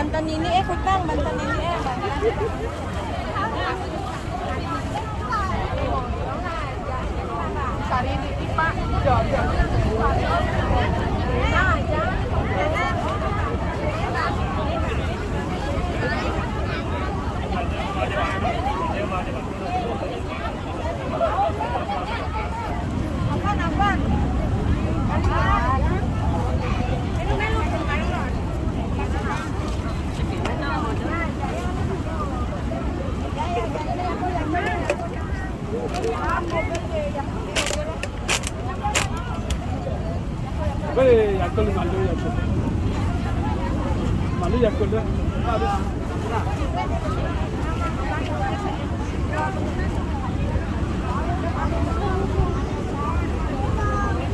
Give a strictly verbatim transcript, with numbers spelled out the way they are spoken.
Banten ini, eh, Kutang, Banten ini, eh, Banten. Cari di Pak.